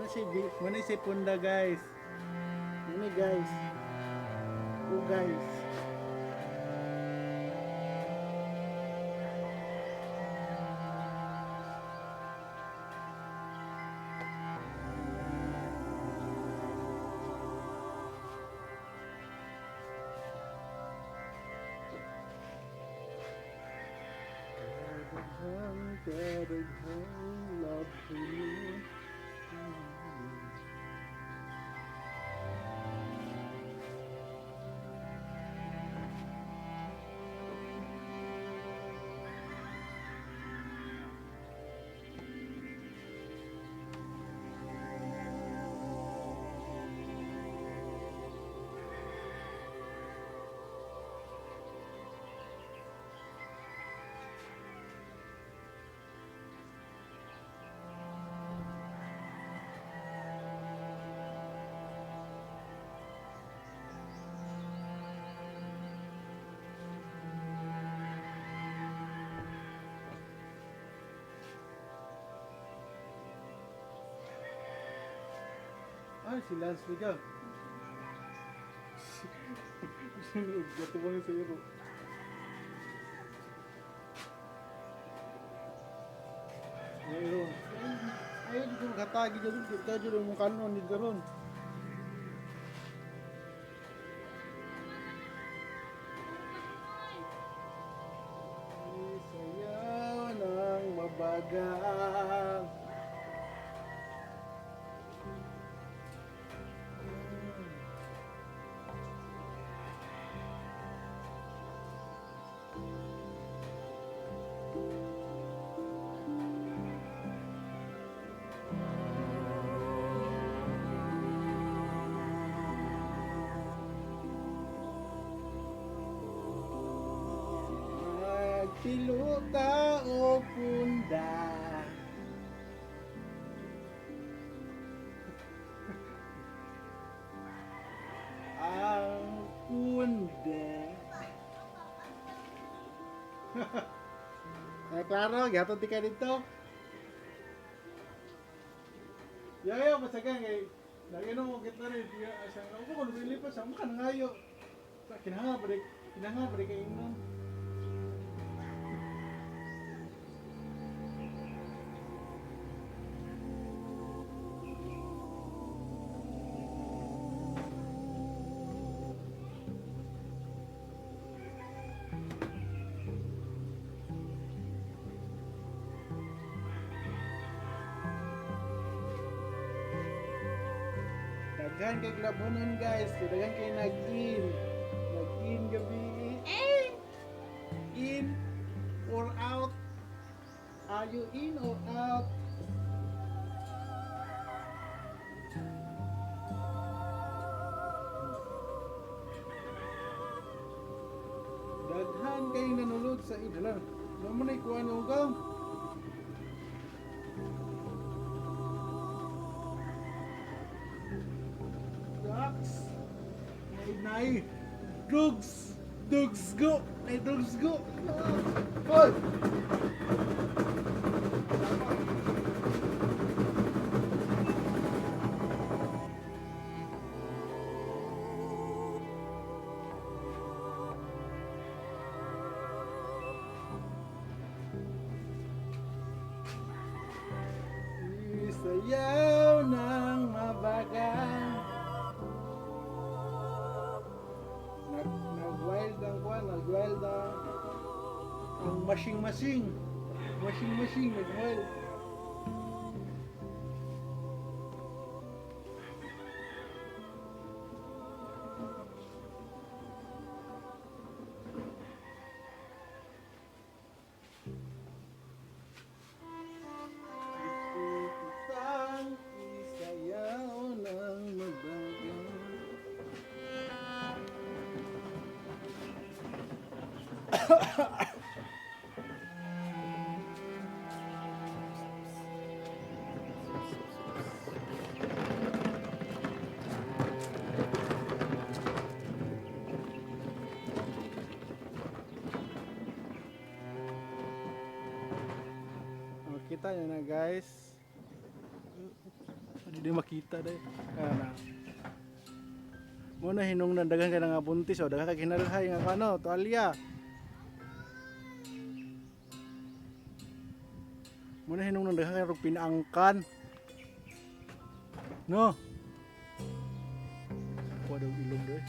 Muna si punda, guys. Muna, guys. Oh, guys. Kadaghang, kadaghang love to you. Ay, si Lance Liga. Gato ko sa iyo. Ayun. Ayun, kung katagi dyan, kita dyan mong kanon ni karon. Isayaw ng mabagal. Magpiluta o punda. Ang punda. Eh, klaro, gihatod ti ka dito. Yayo, masagang kay nag-inom ko kita rin. Iya, sa ako ko nilipas sa mga nangayo. Sa kinahanglan pa rin, kinahanglan pa rin kay ingnon. Daghan kay glabonon, guys, kay daghan kay nag-in. Nag-in gabi. Eh! In or out? Are you in or out? Daghan kay nanulod sa ila. Wala mo na ikuha ng ugaw. Drugs. Nay nay. Drugs. Drugs go. Nay drugs go. Hoy. Isayaw ng mabagal. Nag-wild ang kwan, nag-wild ang machine. Machine, nag-wild. Kitang isayaw ng mabagal. Oh, kita nyo na, guys. Hindi makita dai. Ana. Mao na hinungdan daghan kay nga buntis o daghan kay hinalhay nga kano, tuwalya. Mao na hinungdan daghan kay rog pinaangkan. No. Kuha daw ilong doy.